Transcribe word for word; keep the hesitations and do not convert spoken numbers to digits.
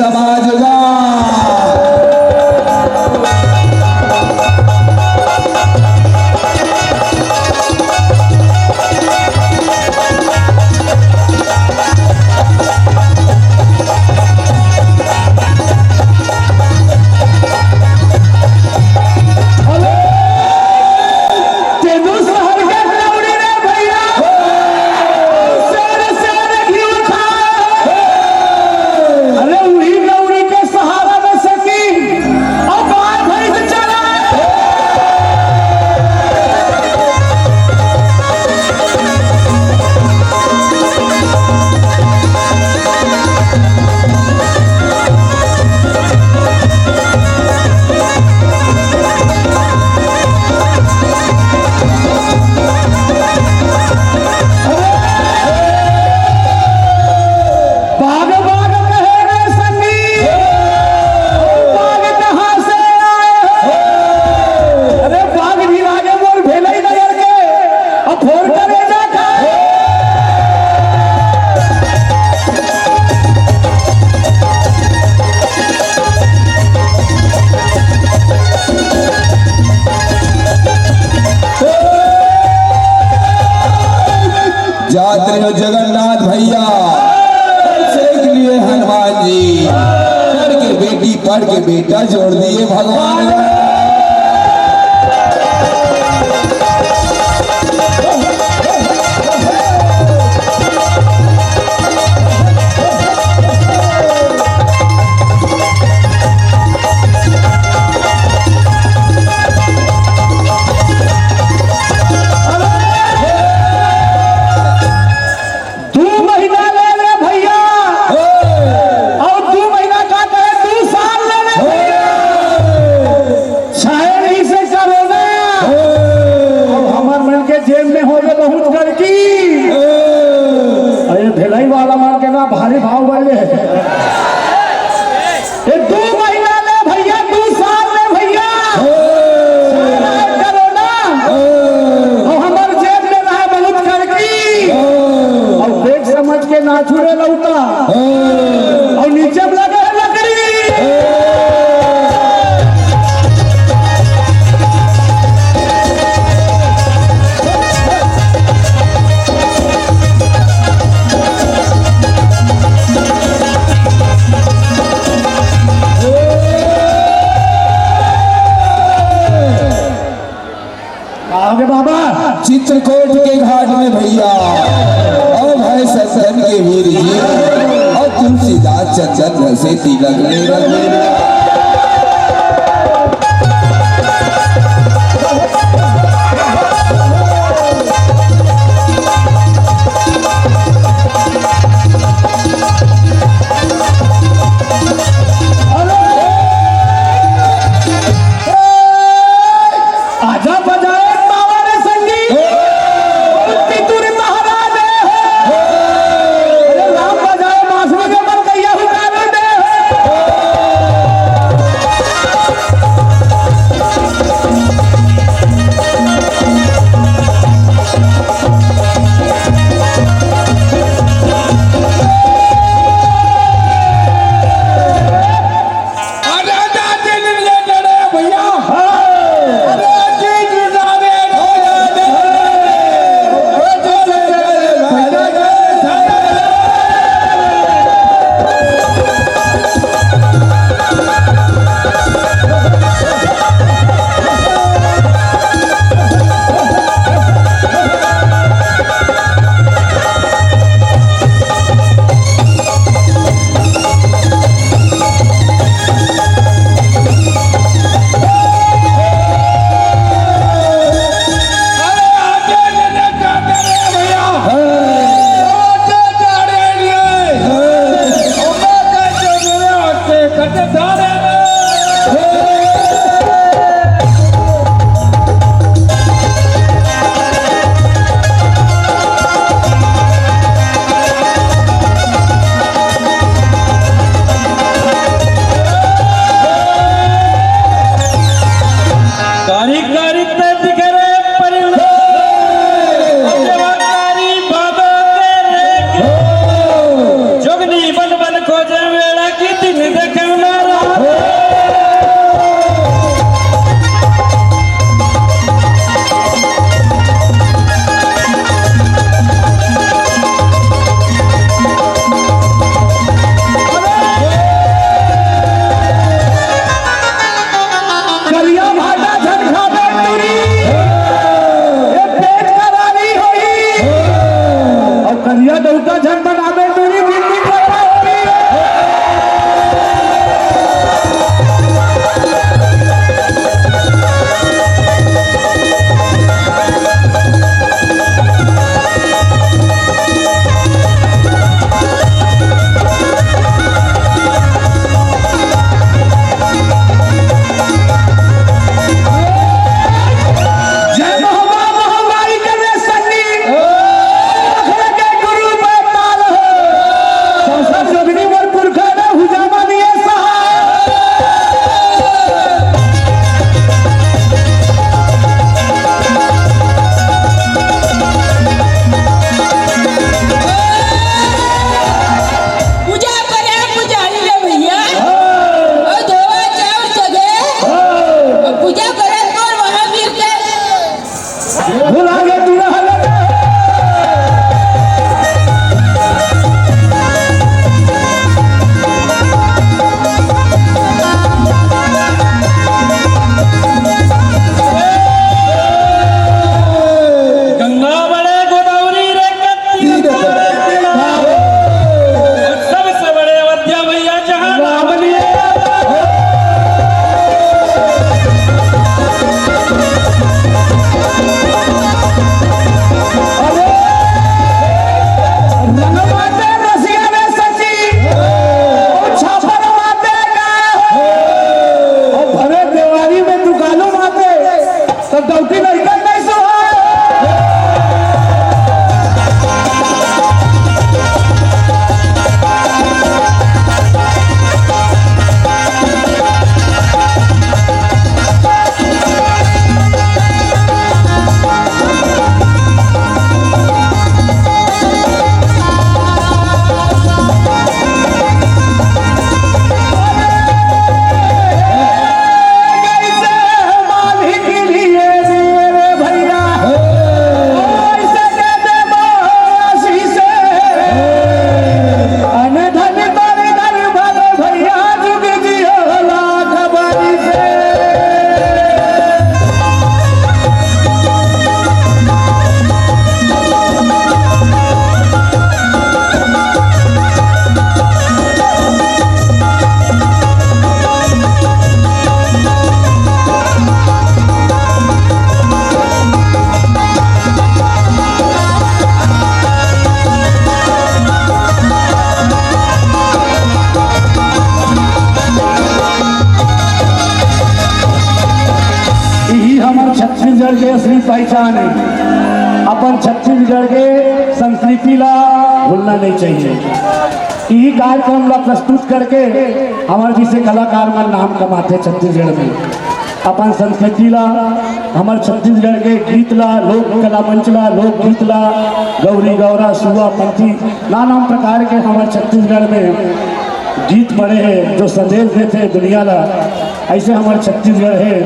बाजगा। तेनू सहर के नौरी रे भैया। शेर, शेर घी खा। अरे उही नौरी के सहारा में सकी। अब बाहर भैंस चरा। बाग बाग कहे रे संगी, बाग कहाँ से आए हो? अरे बाग भी लागे मोर भेलई नगर के, अब फोड़ करे जा का। जात रहे हो जगन्नाथ भैया, सेक लिए हनुमान जी, पढ़ के बेटी, पढ़ के बेटा जोड़ दिए भगवान। दू महीना ले ले भैया। हे। अउ दू महीना का करे, दू साल ले ले भैया। हे। छाहे नहीं से करोना। हे। अब हमर मन के जेब में हो गए बहुत गलती। हे। अरे भिलाई वाला मन के ना भारी भाव वाले। ये दू महीना ले भैया, दू साल ले भैया, हो। सारा करोना, हो। अउ हमर जेब में रहे बहुत करकी, हो। अउ पेट समझ के ना छुड़े लौटा, हो। अउ नीचे में लगे है लकड़ी। हो। आओगे बाबा? चित्रकूट के घाट में भैया, अभय संतन के वीर जी, अउ तुलसीदास चंदन घसे तिलक ले रंग। आजा बजाए पावर संगीत। पितुर महाराज है। अरे राम बजाए बांसुरी के मन कैया हुकारो दे। पहचान है। अपन छत्तीसगढ़ के संस्कृति ला भूलना नहीं चाहिए। यही कार्यक्रम ला प्रस्तुत करके हमर जैसे कलाकार मन नाम कमाथे छत्तीसगढ़ में। अपन संस्कृति ला, हमर छत्तीसगढ़ के गीत ला, लोक कला मंच ला, लोकगीत ला, गौरी गौरा, सुआ, पंथी, नाना प्रकार के हमर छत्तीसगढ़ में गीत पड़े हैं जो संदेश देथे दुनिया ला। ऐसे हमर छत्तीसगढ़ है।